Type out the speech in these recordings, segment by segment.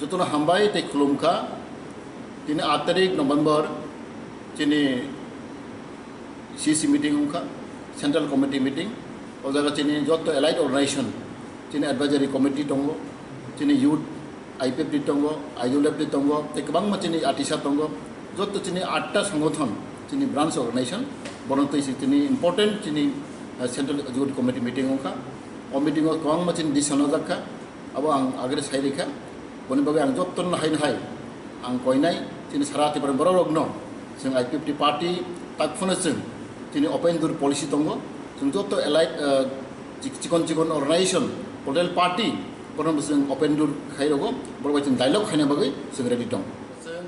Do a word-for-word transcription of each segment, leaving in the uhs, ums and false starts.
Jotono hambai tei khulumkha. Tini aat tarik November chini C C meeting wngkha, Central Committee meeting. O jaga chini joto allied organization, chini advisory committee tongo, chini youth I P F T tongo, I U L F T tongo, tei kwbangma chini atisa tongo. Joto chini atta songothon, chini branch organization, bono twi si chini important chini, eh, Central Executive Committee meeting wngkha. O meeting o kwbangma chini decision najak kha. Abo ang agre sai rikha. Boni bagwi ang jottoni hai hai ang koinai chini sara Tripura borok rokno chwng I P F T party tak phano chwng chini open door policy tongo. Chwng jotto allied, eh, chik-, chikon chikon organization, political party, borokno chwng open door khai rogo, borok bai chwng dialogue khaina bagwi chwng ready tong. Chwng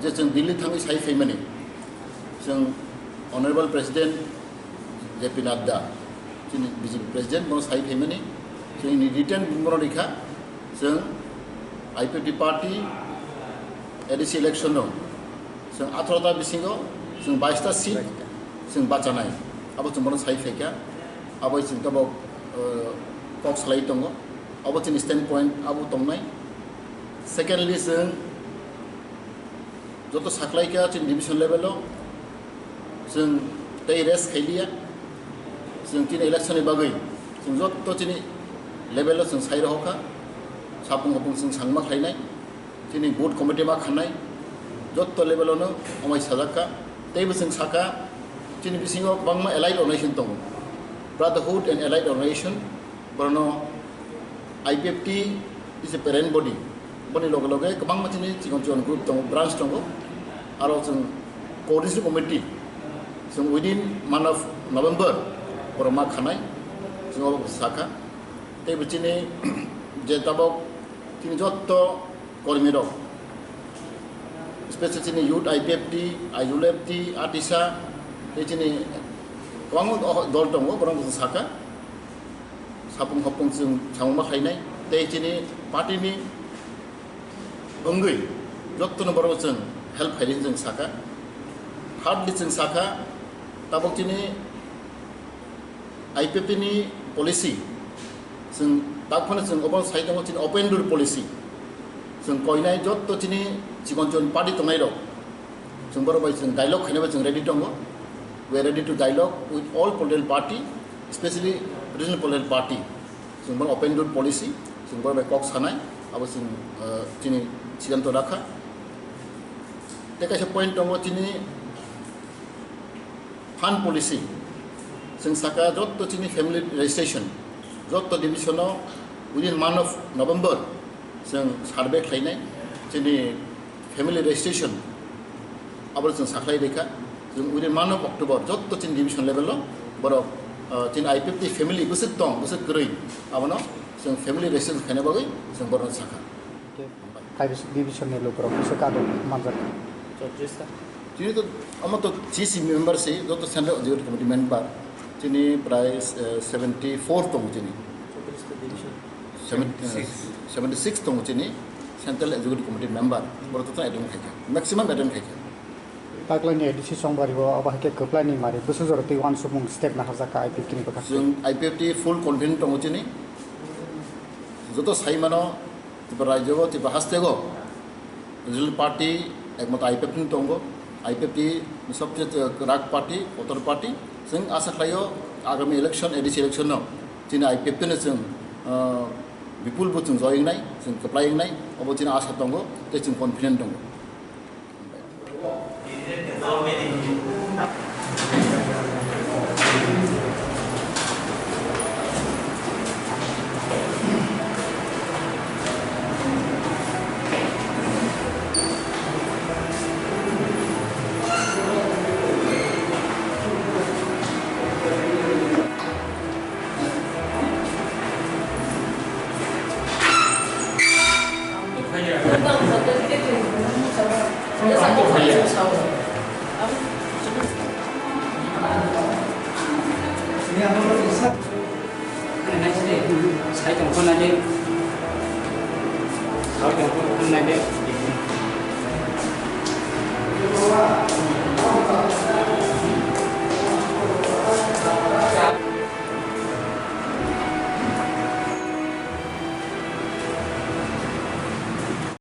je chwng Delhi thangwi sai phaimani, chwng Honorable President J P Nadda, chini B J P President, bono sai phaimani, chwng ni written bono rikha, chwng I P F T party A D C election no, chwng atharo ta bisingo, chwng bais ta seat, chwng bachanai, abo chwng bono sai phaikha, abo chwng tabok, uh, kok salai tongo, abo chini standpoint abo tongnai. Secondly, chwng joto saklaikha chini division level o, chwng tei rest khailiya, chwng chini election ni bagwi chwng joto chini level o chwng sai rohorkha, sapung hopung chwng sangma khlainai, chini booth committee ma khanai, joto level o no amai sajakha, teibo chwng sakha, chini bisingo kwbangma allied organization tongo, brotherhood and allied organization, Borokno I P F T is a parent body. Boni loge loge kwbangma chini chikon chikon group tongo, branch tongo. Aro chwng coordination committee, chwng within month of November borok ma khanai, chwng abo sakha. Tei bo chini je tabok chini jotto kormi rok, special chini youth I P F T, I U L F T, atisa, tei chini kwbangma dol tongo, borok saka. Sapung hopung chwng samung ma khainai, tei chini party ni wngwi jotono borok chwng help khaidi chwng saka. Hardly chwng saka, tabok chini I P F T ni policy, chwng tak phano chwng obo sai tongo chini open door policy. Chwng koinai jotto chini chikon chikon party tongnai rok, chwng borok bai chwng dialogue khainai bai chwng ready tongo. We are ready to dialogue with all political party, especially regional political party. Chwng borok open door policy, chwng borok bai kok sanai, abo chwng, uh, chini siddhanto rakha. Tei kaisa point tongo chini fund policy, chwng saka jotto chini family registration, jotto division o within month of November chwng survey khlainai, chini family registration abo chwng sakhlai rikha. Chwng within month of October jotto chini division level o borok, ah, chini I P F T family bwswk tong, bwswk kwrwi, abono chwng family registration khaina bagwi chwng borokno sakha. Kaibis division ni lukurok kisa kadok manjak. Chini to, omo to C C member se, joto Central Executive Committee member. Chini prai, eh, seventy four tongo chini. Seven-, eh, seventy six tongo chini Central Executive Committee member. Borok joto attend khaikha. Maximum attend khaikha. Taklai ni A D C Chongbario abo hai khe kwplai ni mari bwsajoro tei uansukmung step naharjak kha I P F T ni bwkhak. Chwng I P F T full confident tongo chini. Joto sai mano, Tripura rajyo o, Tripura haste o regional party ekmato I P F T ni tongo, I P F T ni sobse kwrak party, kotor party. Chwng asa khlaio agami election, A D C election no chini I P F T no chwng, ah, bipul bo chwng joy wngnai, chwng kwplai wngnai, obo chini asa tongo, tei chwng confident tongo. Sai tongkho naide. Sai tongkho naide.